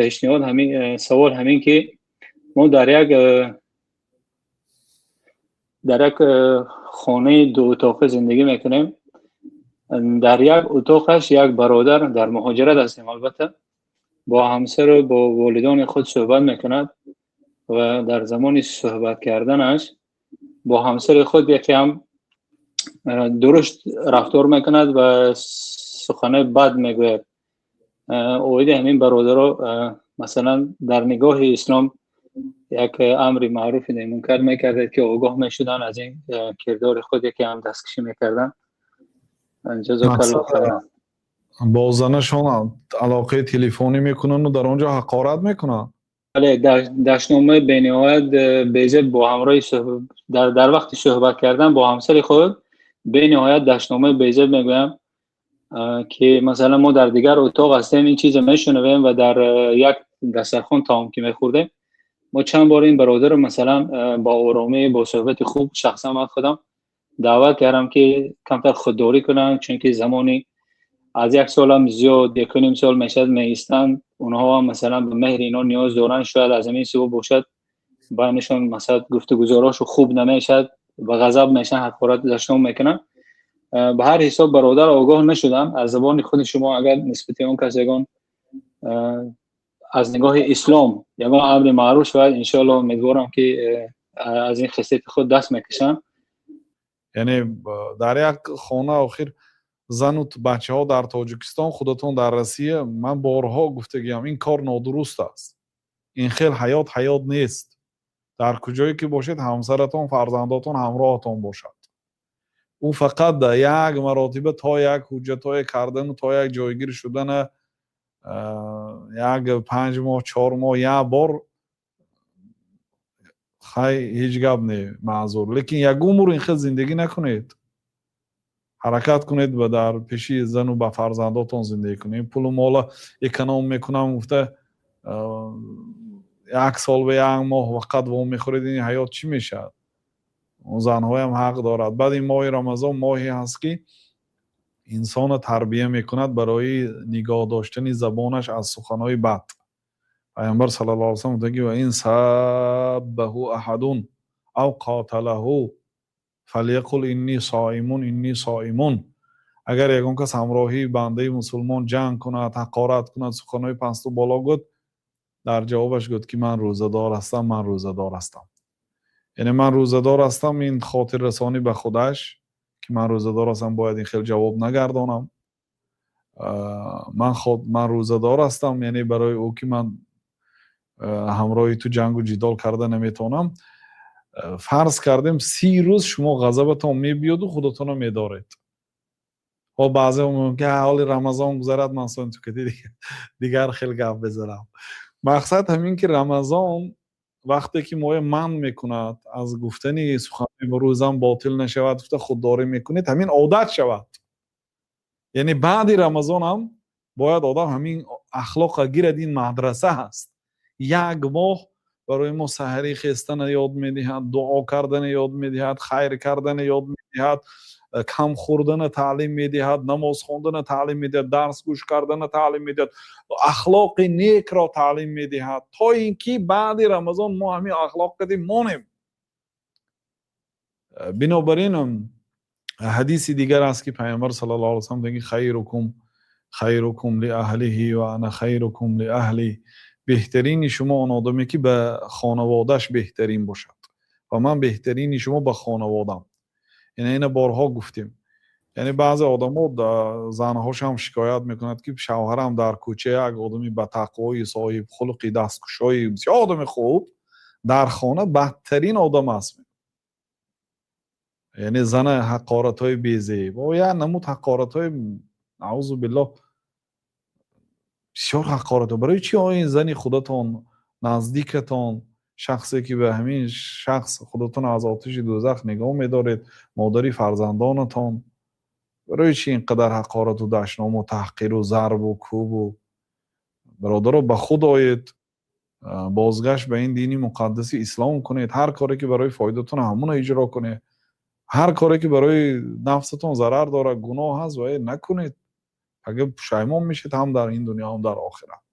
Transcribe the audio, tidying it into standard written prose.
Пешниҳод ҳамин, савол ҳамин, ки мо дар як хонаи дуутоқа зиндагӣ мекунем. Дар як утоқаш як бародар, дар муҳоҷират ҳастем албатта, бо ҳамсару бо волидони худ суҳбат мекунад ва дар замони суҳбат карданаш бо ҳамсари худ яке ҳам дурушт рафтор мекунад ва суханои бад мегӯяд. Оиди ҳамин бародаро, масалан, дар нигоҳи ислом як амри маъруфи наҳи мункар мекардед, ки огоҳ мешуданд, аз ин кирдори худ яке ҳам дасткашӣ мекарданд. Ҷазокаллоҳ хайран. Бо занашон алоқаи телефонӣ мекунанду дар он ҷо ҳақорат мекунанд? Бале, дашномаи бениҳоят безеб бо ҳамроҳи дар вақти суҳбат кардан бо ҳамсари худ бениҳоят дашномаи безеб мегӯям, ки масалан, мо дар дигар утоқ ҳастем, ин чизро мешунавем ва дар як дастархон таом ки мехӯрдем, мо чанд бор ин бародарро, масалан, бо оромӣ, бо суҳбати хуб, шахсан ман худам даъват кардам, ки камтар худдорӣ кунанд, чунки замони аз як солам зиёд, 1.5 сол мешавад, меистанд. Онҳо ҳам, масалан, ба меҳри ино ниёз доранд. Шояд аз ҳамин сабаб бошад, байнашон, масалан, гуфтугузорҳошо хуб намешавад, ба ғазаб мешаванд, ҳақорат, дашном мекунанд. Ба ҳар ҳисоб бародар огоҳ нашудам. Аз забони худи шумо агар нисбати он кас ягон аз нигоҳи ислом ягон амри маъруф шавад, иншоалло, умедворам, ки аз ин хислати худ даст мекашанд. Яъне дар як хона, охир, зану бачаҳо дар Тоҷикистон, худатон дар Россия. Ман борҳо гуфтагиам, ин кор нодуруст аст, ин хел ҳаёт ҳаёт нест. Дар куҷое ки бошед, ҳамсаратон, фарзандотон ҳамроҳатон бошад. Ӯ фақат як маротиба то як ҳуҷҷатҳое кардану то як ҷойгир шудана, як 5 моҳ, 4 моҳ як бор, хай, ҳеҷ гап не, маъзур. Лекин як умр ин хел зиндагӣ накунед. Ҳаракат кунед, ба дар пеши зану ба фарзандотон зиндагӣ кунед. Пулу мола эконом мекунам гуфта, як сол ба як моҳ фақат вомехӯред, ин ҳаёт чӣ мешавад? Занҳоям ҳақ дорад. Баъд ин моҳи Рамазон моҳе ҳаст, ки инсонро тарбия мекунад барои нигоҳ доштани забонаш аз суханҳои бад. Пайғамбар саллаллоҳу алайҳи васаллам гуфтанд, ки ва ин саббаҳу аҳадун ав қоталаҳу фалйақул инни соимун, инни соимун. Агар ягон кас ҳамроҳии бандаи мусулмон ҷанг кунад, ҳақорат кунад, суханҳои пасту боло гӯд, дар ҷавобаш гӯд, ки ман рӯзадор ҳастам, ман рӯзадор ҳастам. Яъне ман рӯзадор ҳастам, ин хотиррасонӣ ба худаш, ки ман рӯзадор ҳастам, бояд ин хел ҷавоб нагардонам. Ман рӯзадор ҳастам, яъне барои ӯ, ки ман ҳамроҳи ту ҷангу ҷидол карда наметавонам. Фарз кардем, 30 рӯз шумо ғазабатон мебиёду худатонро медоред. Хоб, баъзе мумкин ҳоли Рамазон гузарад, ман тукати дигар хел гап безанам. Мақсад ҳамин, ки Рамазон вақте ки моя манъ мекунад аз гуфтани сухани, рӯзам ботил нашавад гуфта худдорӣ мекунед, ҳамин одат шавад. Яъне баъди Рамазон ҳам бояд одам ҳамин ахлоқа гирад. Ин мадраса ҳаст. Як моҳ барои мо саҳарӣ хестана ёд медиҳад, дуо кардана ёд медиҳад, хайр кардана ёд медиҳад, кам хӯрдана таълим медиҳад, намоз хондана таълим медиҳад, дарс гӯш кардана таълим медиҳад, ахлоқи некро таълим медиҳад, то ин ки баъди Рамазон мо ҳамин ахлоқ кардем монем. Бинобар ин ҳадиси дигар аст, ки Пайғамбар саллаллоҳу алайҳи васаллам мегӯяд: хайрукум хайрукум ли аҳлиҳи ва ана хайрукум ли аҳли. Беҳтарини шумо он одаме, ки ба хонаводааш беҳтарин бошад, ва ман беҳтарини шумо ба хонаводам. Яъне ина борҳо гуфтем. Яъне баъзе одамо занҳошам шикоят мекунад, ки шавҳарам дар кӯча як одами батақвои, соҳибхулқи, дасткушои, бисёр одами хуб, дар хона бадтарин одам аст. Яъне зана ҳақоратҳои безеб, як намуд ҳақоратҳои, наъузу биллоҳ, бисёр ҳақоратҳо. Барои чи ин зани худатон, наздикатон, шахсе ки ба ҳамин шахс худатон аз оташи дӯзах нигоҳ медоред, модари фарзандонатон, барои чи ин қадар ҳақорату дашному таҳқиру зарбу кӯбу? Бародаро, ба худ оед, бозгашт ба ин дини муқаддаси ислом кунед. Ҳар коре ки барои фоидатон, ҳамонро иҷро кунед. Ҳар коре ки барои нафсатон зарар дорад, гуноҳ аст, ва накунед. Агар пушаймон мешед, ҳам дар ин дунё, ҳам дар охират.